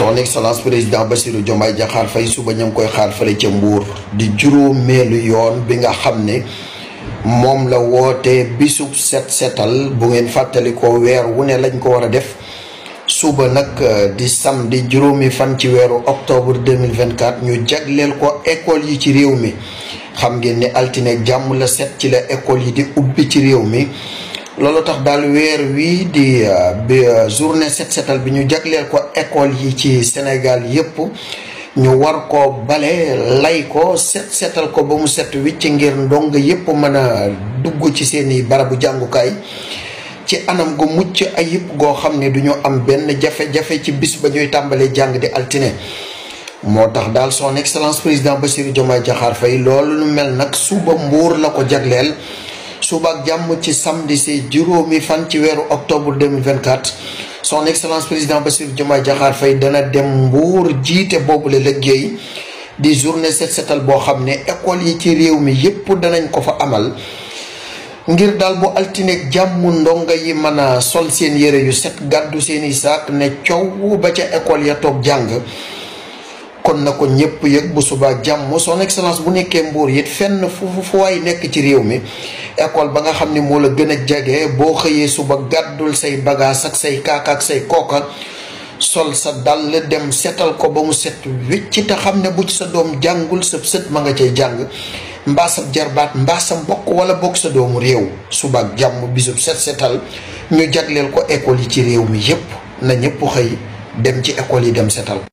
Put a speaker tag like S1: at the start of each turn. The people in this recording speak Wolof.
S1: son excellence président Bassirou Diomaye Diakhar Faye suba ñu ngi koy xaar fële ca Mbour di juróomeelu yoon bi nga xam ne moom la woote bisub set setal bu ngeen fàttali ko weer wu ne lañ ko war a def suba nag di samedi juróomi fan ci weeru octobre 2024 ñu jagleel ko école yi ci réew mi xam ngeen ni altine jàmm la set ci la école yi di ubbi ci réew mi loolu tax daal weer wii di journée set setal bi ñu jagleel ko école yi ci Sénégal yépp ñu war ko bale lay ko set setal ko ba mu set wicc ngir ndong yépp mën a dugg ci seeni barabu jàngukaay ci anam gu mucc ayib goo xam ne du ñu am benn jafe-jafe ci bis ba ñuy tàmbalee jàng di altine moo tax daal son excellence président Bassirou Diomaye Diakhar Faye loolu lu mel nag suba Mbour la ko jagleel suba ak jàmm ci samedi si juróomi fan ci weeru octobre 2024 son excellence président Bassirou Diomaye Diakhar Faye dana dem Mbour jiite boobule liggéey di journée set setal boo xam ne école yi ci réew mi yépp danañ ko fa amal ngir daal bu altineeg jàmm ndongo yi mën a sol seen yére yu set gàddu seeni saak ne coow ba ca école ya toog jàng kon na ko ñëpp yëg bu subaa jàmm son excellence bu nekkee Mbour it fenn fu waay nekk ci réew mi école ba nga xam ne moo la gën a jege boo xëyee suba gàddul say bagage ak say kaaka ak say kooka sol sa dàll dem setal ko ba mu set wicc te xam ne bu ci sa doom jàngul sa sët ma nga cay jàng mbaa sa jarbaat mbaa sa mbokk wala bokk sa doomu réew suba ak jàmm bisub set setal ñu jagleel ko école yi ci réew mi yépp na ñëpp xëy dem ci école yi dem setal